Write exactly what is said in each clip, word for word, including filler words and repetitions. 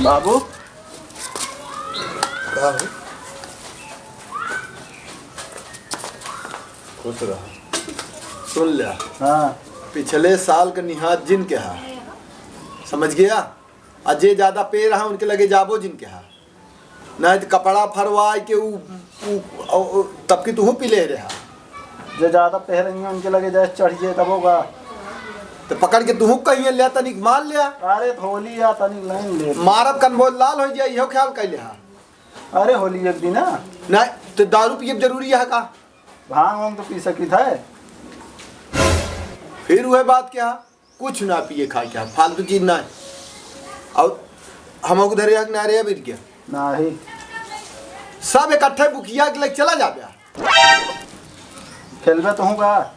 बाबू। का हो? खुश रह। सुन ल्या। हाँ। पिछले साल क निहात जिन के हा, समझ गया? आ जे ज्यादा पेर हा, उनके लगे जाबो जिन के हा। नाहीं त कपड़ा फरवाइ के उ, उ, उ, उ, तब की तुहू पिले रहा। जे ज्यादा पेर रही है, उनके लगे जैसे चढ़ जाए तब होगा। त पकड़ के तुहू कहिए ले तनिक मार लिया। अरे थोली या तनिक लाइन ले। मारब कन बहुत लाल होइ जाए, इहो ख्याल कइ लिहा। अरे होली एक दिन है। नाहीं, त दारू पियब जरूरी है का? भांग वांग तो पी सकित है। फिर वह बात क्या? कुछ ना पिए खाए क्या, फालतू चीज ना। और हम उधर एक ना रहे अभी क्या? नहीं। सब इकट्ठे बुकिया के लग चला जाबे। खेलबे तो हूँ का?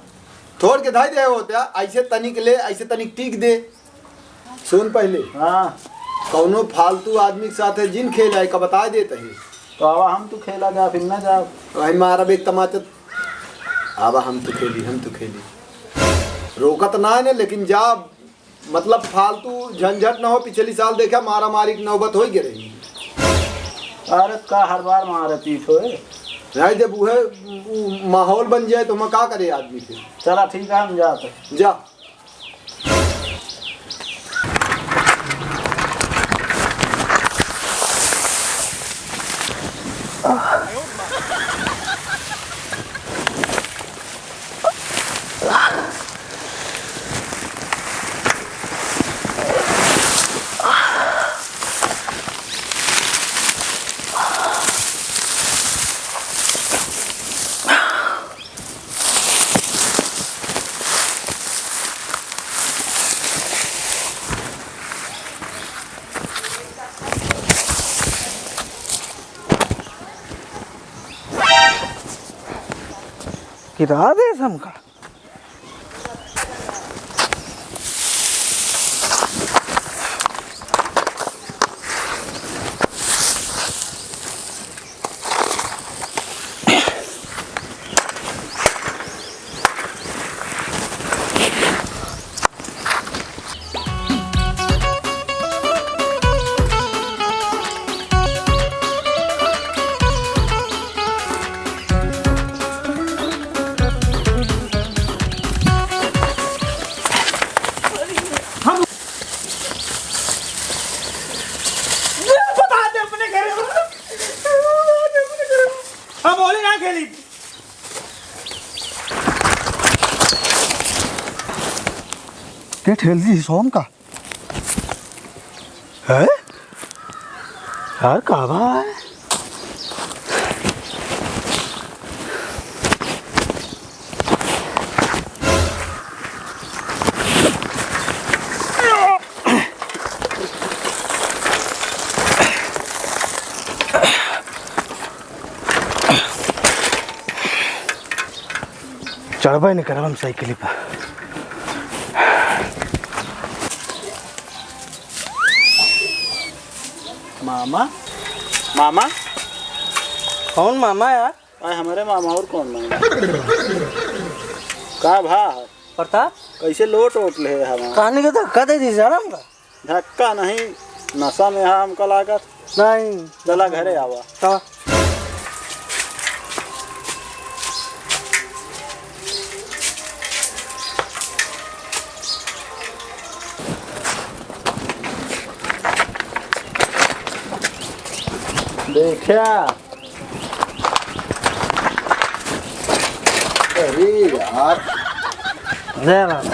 थोड़ के धाई दे होते, ऐसे तनिक ले, ऐसे तनिक टीक दे। सुन पहले। हाँ। कौनो फालतू आदमी के साथ है, जिन खेल है का बता देते हैं। तो आवा हम तो खेला जा, फिर ना जाओ। भाई मारब एक तमाचा। आवा हम तो खेली, हम तो खेली। रोकत ना है ना, लेकिन जा, मतलब फालतू झंझट ना हो। पिछली साल देखा मारा मारी की नौबत होइ गई रही। अरे का हर बार मारे पीठ होए? नहीं, जब वह, उ माहौल बन जाए तो हम का करे आदमी फिर? चला ठीक है, हम जाते। जा। गिरा दे हमका। हम बता दे अपने घरे। हम होली ना खेली। के ठेल दी सोम का? हैं? यार, का बा? चढ़बे नहीं करब हम साइकिल पर। मामा, मामा। कौन मामा यार? आए हमारे मामा, और कौन मामा? का भा है? प्रताप? कैसे लोट ओट ले हवा? कहानी के धक्का दे दी, जानम का? धक्का नहीं, नशा में है हमका लागत। नहीं। चला घरे आवा। हाँ। देखा। अरे यार। जय राम।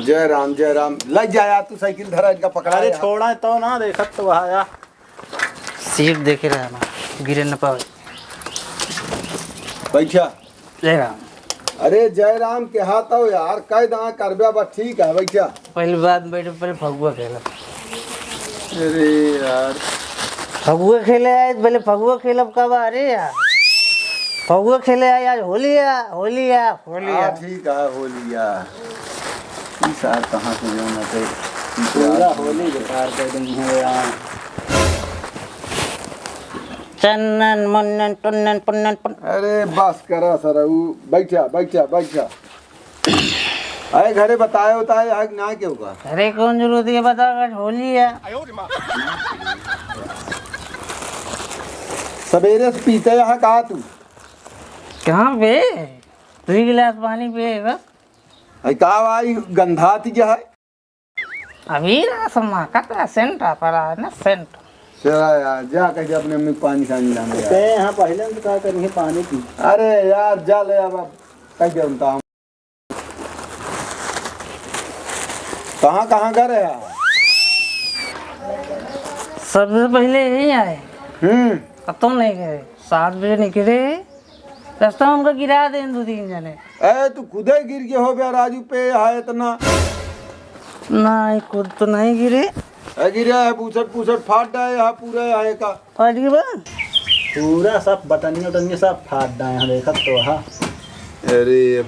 जय राम, जय राम। लग जा यार, तू साइकिल धरा, इनका पकड़ा अरे यार। छोड़ा तो ना, देखत तो वहाँ यार। सीट देखे रहे ना, गिरे न पावे। बैठा। जय राम। अरे जय राम के हाथ आओ यार, कह दा करब्या बा, ठीक है, बैठा। पहले बाद में बैठो, पहले फगुआ खेलब। अरे यार। फगुआ खेले आए, पहले फगुआ खेलब का बा? अरे यार, फगुआ खेले आए, आज होली है, होली है, होली हाँ, है। ठीक है, होली है। ई सार कहाँ से जो ना थे? पूरा होली बेकार कर देंगे यार। चन्नन मुन्नन टुन्नन पुन्नन पुन। अरे बस करा सरऊ, बैठा, बैठा, बैठा। अरे घरे बताए उताए है कि ना केहू का? अरे कौन जरूरत है बता, आज होली है। सबेरे से पीते यहाँ का तू? कहाँ पे? दो गिलास पानी पिए बस। अरे का भाई गंधा थी क्या है? अबीर आ समाकत है, सेंट आ पड़ा है ना, सेंट। चला यार, जा कह के अपने अम्मी को पानी सानी लाने यार। ते यहाँ पहले से का करी है, पानी पी। अरे यार, जा ले अब, अब कह के उनका हम। कहाँ, कहाँ घर है यार? सबसे पहले यही आए। हम्म। कतो नहीं गए। सात बजे निकले, रास्ता में हमका गिरा देन दो तीन जने। ए, तू खुदे गिर गए हो बे राजू पे, है इतना। नहीं, खुद तो नहीं गिरे। ए, गिरे है, पूछट, पूछट फाट डाए, यहाँ पूरा है का। फाट गए बा? पूरा सब बटनिया उटनिया सब फाट डाए हैं, देखत तो हा। अरे,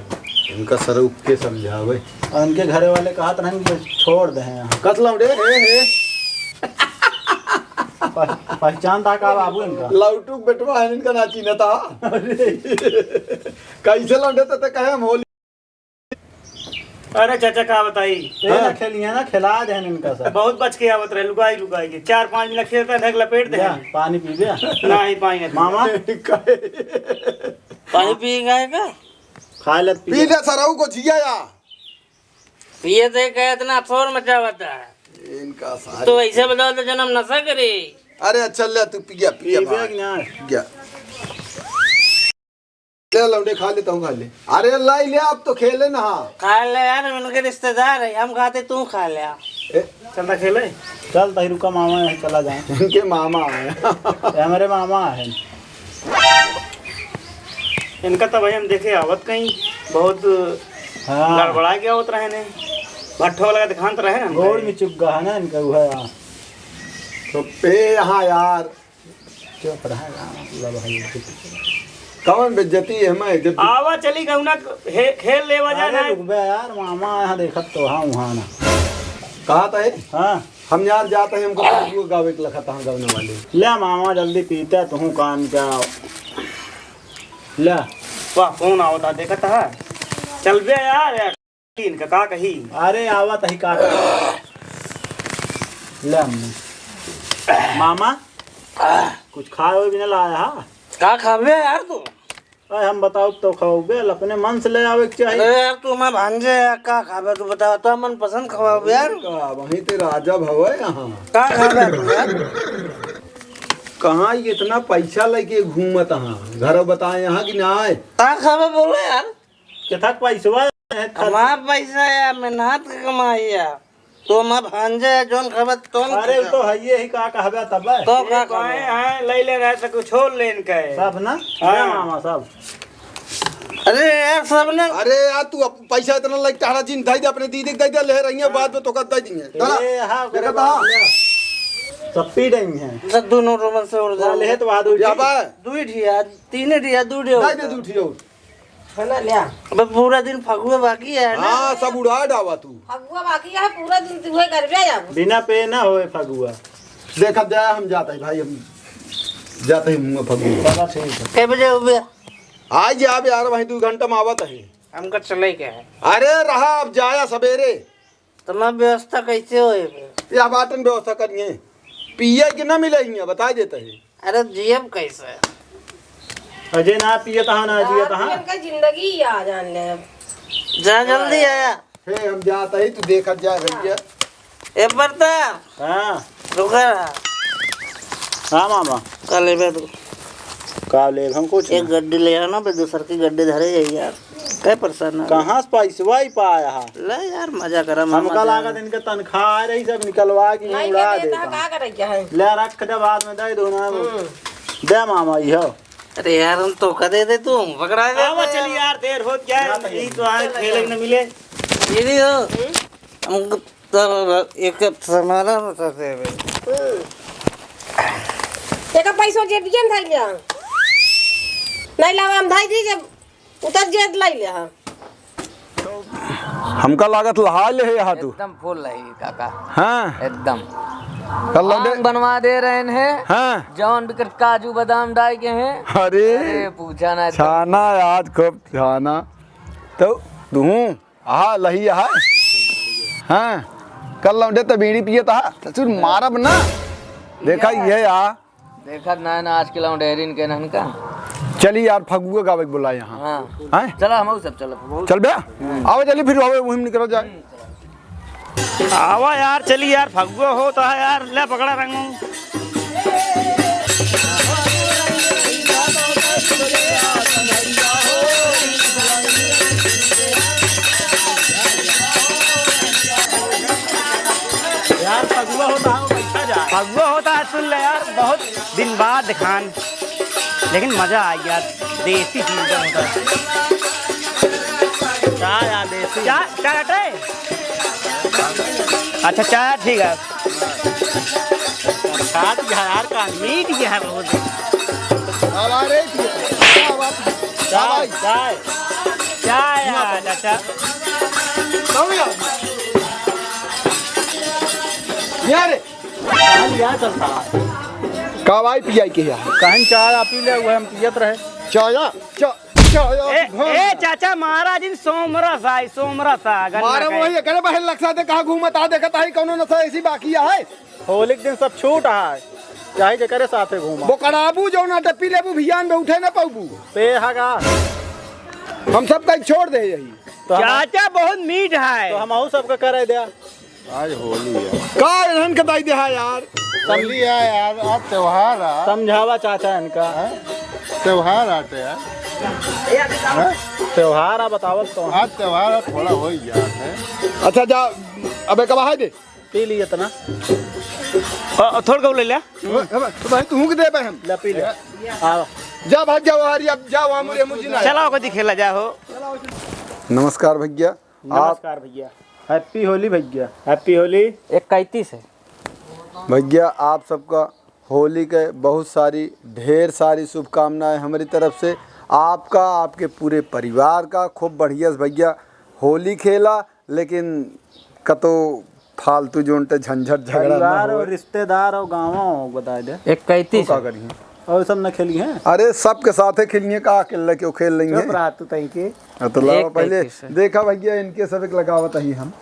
इनका सरऊ के समझावे। और इनके घरे वाले कहत रहन कि छोड़ दे हैं यहाँ। कस लौंडे, हे, हे। पह-, पहचान था का बाबू इनका? लौटू के बेटवा है, इनका ना चिन्हता। अरे। कैसे लौंडे ते, ते कहे हम होली। अरे चाचा का बताई? ए, ना हाँ। खेलिए ना, खिला दे इनका सब। बहुत बच के आवत रहे, लुकाई लुकाई के। चार पाँच मिनट खेलता है, ढक लपेट दे। जा, पानी पी जा। नहीं, पानी नहीं। मामा? पानी पी गए का? खा ले, पी पी ले। ले सरऊ को जिया या। पिए थे का इतना शोर मचावत है? इनका सारी तो ऐसे बताओ तो जन्म नशा करे। अरे अच्छा ले तू पिया, पिया पीबे भाई। कि ना? पिया। ले लौंडे खा ले, तू खा ले। अरे लाई ले, आप तो खेले ना। खा ले यार, उनके रिश्तेदार है, हम खाते तू खा ले। ए? चलता खेले? चल तही रुका, मामा यहाँ चला जाए। इनके मामा है। ये हमारे मामा है। इनका तो भाई हम देखे आवत कहीं बहुत हाँ। गड़बड़ा के आवत रहे ने, भट्ठो लगा दिखांत रहे ना। गोड़ में चुप गया है ना इनका, वो है यहाँ। तो पे यहाँ यार। चुप रहा, मतलब है इज्जत। कौन बेइज्जती है? मैं इज्जत आवा चली गौना खे-, खेल लेवा जा अरे ना। रुक बे यार, मामा यहाँ देखत तो हाँ वहाँ ना। कहा था ये? हाँ। हम यार जाते हैं, हमको फगुआ गावे के लखत हाँ गौने वाले। ले मामा जल्दी पीते तुहूँ कान क्या। ले। वाह, फोन आवता, देखत है। चल बे यार, यार, इनका का कही? अरे आवत ही का कही? ले अम्मी। मामा, कुछ खाए हुए भी ना लाया हा? का खाबे यार तू? अरे हम बताओ तो खाओ बेल, अपने मन से ले आवे के चाहिए। अरे यार, तू मैं भांजे है, का खाबे तू बतावा, तो मन पसंद खवाओ यार। का, वहीं ते राजा भवे यहाँ। का खाबे तू यार? कहाँ ये इतना पैसा लेके घूमत हाँ? घर बताए यहाँ कि ना आए? का खाबे बोलो यार। केथा पैसवा है? हमार पैसा है, मेहनत के कमाई है। तो मैं भांजे है, जोन खबत तोन अरे, खा। तो है ये ही का कहबे तब। तो का ये कहबे? कहे हैं, ले ले रहे से कुछ छोड़ लेन के। सब ना? हाँ। ले मामा सब। अरे यार, सब ना। अरे यार, तू अब पैसा इतना लग टहरा जिन दे दे, अपने दीदी के दे दे, ले रही है, बाद में तो कर दे देंगे। ए, हाँ, देखा करे था? बात ले। सब पी रही हैं। सब दोनों रोमन से और वो ले तो बाद उठी। क्या बा? दुई ठिया, तीन ठिया, दू ठिया दे दे होता। दू ठिया। खाना लिया। अबे पूरा दिन फगुआ बाकी है ना? हाँ, सब उड़ा डावा तू। फगुआ बाकी है, पूरा दिन तू है गरबे जाबो। बिना पे ना होए फगुआ। देखा जाए, हम जाते हैं भाई, हम जाते हैं मुँह फगुआ। चला ठीक है। कै बजे उबे? आज जाबे यार, वहीं दू घंटा में आवत है। हमका चले के है। अरे रहा, अब जाया सबेरे। तो मैं व्यवस्था कैसे होए बे? या बाटन व्यवस्था करिए। पिए के ना मिले हियाँ, बता देते हैं। अरे जियब कैसे? अजय ना पिए तहाँ, ना जिए तहाँ। इनका जिंदगी या जान ले। जा जल्दी आया। हे, हम जात ही, तू देखत जा भैया। ए प्रताप। हाँ। रुका रहा। हाँ मामा। का लेबे तू? का लेब हम? कुछ एक ना। गड्डी ले आना बे, दूसर की गड्डी धरे जाई यार। कै परेशान ना। कहाँ से पैसवा ही पाया हा? ले यार, मजा करा, मामा हमका जान। लागत इनके तनख्वाह आ रही, सब निकलवा के नहीं उड़ा देता। का करे क्या है? ले रख दे, बाद में दे दो ना। हम्म। दे मामा, इहो। अरे यार, हम तो का दे दे, तू पकड़ा दे आवा, दे चल यार। यार, देर होत जाए, ना भाई। यही तो आए, खेले न मिले। ये भी हो। हम्म। हम तो एक समाला बता दे बे। हम्म। एक पैसो जेबिया में धर लिया। नहीं लावा, हम धर दी जब उतर जेत लाई ले हा। हमका लागत लहा ले है यहाँ तू। एकदम फुल रही काका। हाँ। एकदम। कल लौटे। आम बनवा दे रहे हैं। हाँ। जौन बिकट काजू बादाम डाई के हैं। अरे। अरे पूछा ना। छाना आज खूब छाना। तो तू हाँ, लही है। हाँ, कल लौंडे त बीड़ी पियत हा, ससुर मारब ना। देखा, ये आ। देखत ना, ना आज के लौंडेरिन के नहन का। चली यार, फगुआ गावे के बोला यहाँ। हाँ। हैं? चला, हम सब चलब। चल बे? आवे, चली फिर, आवे, वहीं निकल जाए। आवा यार, चली यार, फगुआ होता है यार, ले पकड़ा रंग। यार, फगुआ होता है, बैठा जाए। फगुआ होता है, सुन ले यार, बहुत दिन बाद देखान, लेकिन मजा आ गया, देसी चीज का होता है। चाय आ, देसी। चाय, चाय हटे? अच्छा, चाय ठीक है। खात यार का मीठ गया है बहुत। अब आ रही थी। क्या बात? क्या चाय, भाई? चाय। चाय यार, चाचा। कौन यार? यहाँ रे। का भाई पियाई के है? कहन चाय आप पी ले, वो हम पियत रहे। चाया, चा-, चाया, ए, हाँ। ए, चाचा, महाराज इन सोमरस आई, सोमरस आ, गन्ना मारे खाए। वही एकरे बहन लक्सा दे, कहाँ घूमत आ, देखत आई, कौनो नशा ऐसी बाकी है? होली के दिन सब छूट है, चाहे जेकरे साथे घूमा। बोकराबू जौन आटे पी लेबू, भियान में उठे ना पाबू। ते हगा। हम सब कहीं छोड़ दे यही। तो हम चाचा बहुत मीठ है। तो हम अहू सबके करे दे। आज होली है। का इन्हन के दाई देहा यार? होली है यार, आज त्योहार है। समझावा चाचा इनका। हैं? त्योहार आते हैं। हैं? त्योहार आ बतावत तो। आज त्योहार है, थोड़ा हो ही गया है। अच्छा जा, अबे कब है दे? पी ली इतना। अ, थोड़ के ले ले। अब, अब, तो भाई तू के दे बे हम। ले पी ले। आओ। जा भाग जाओ हारी, अब जाओ, हम मुझे, मुझे ना। चलाओ को दिखेला जा हो। नमस्कार भैया। आप नमस्कार भैया। Happy होली भैया। Happy होली। इकतीस है। भैया, आप सबका होली के बहुत सारी, ढेर सारी शुभकामनाएं हमारी तरफ से। आपका, आपके पूरे परिवार का खूब बढ़िया से भैया होली खेला, लेकिन कतो फालतू जोन ते झंझट झगड़ा ना परिवार हो। और रिश्तेदार और गाँव हो, बता दे। इकतीस वो का है। करिए? और सब न खेली हैं? अरे, सबके साथे खेलिए, का अकेले क्यों खेल लेंगे? चुप रहा तू तई के। हाँ, तो लाओ एक पहले तरीके से। देखा भैया, इनके सब एक लगावत ही हम।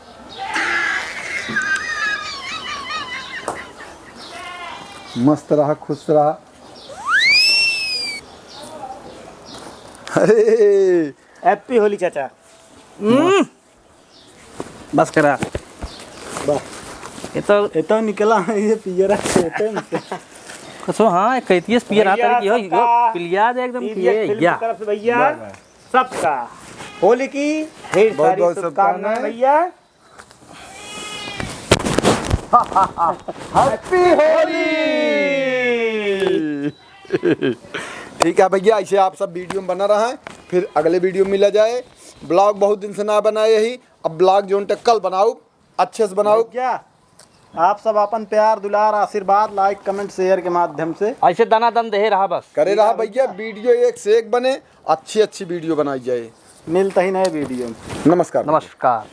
मस्त रहा, खुश रहा। अरे। Happy होली चाचा। हम्म। बस करा। वाह। ये तो ये तो निकला है, ये पियरा खेते में से। कसो, हाँ, एक कैतियस पियर आता भैया है कि हो, सबका हो, पिलिया दे एकदम पिलिया किए, फिल्म या। की तरफ से भैया वाह, वाह। सबका होली की ढेर बहुत, सारी बहुत शुभकामनाएं शुभकामनाएं। भैया। Happy होली। ठीक है भैया, ऐसे आप सब video में बना रहा है, फिर अगले video में मिला जाए। Vlog बहुत दिन से ना बनाए ही, अब vlog जोन तक कल बनाओ, अच्छे से बनाओ। भैया, आप सब अपन प्यार, दुलार, आशीर्वाद, like, comment, share के माध्यम से ऐसे दनादन देहे रहा बस। करे रहा भैया, video एक से एक बने, अच्छी अच्छी video बनाई जाए। मिलता ही नए video में। नमस्कार। नमस्कार।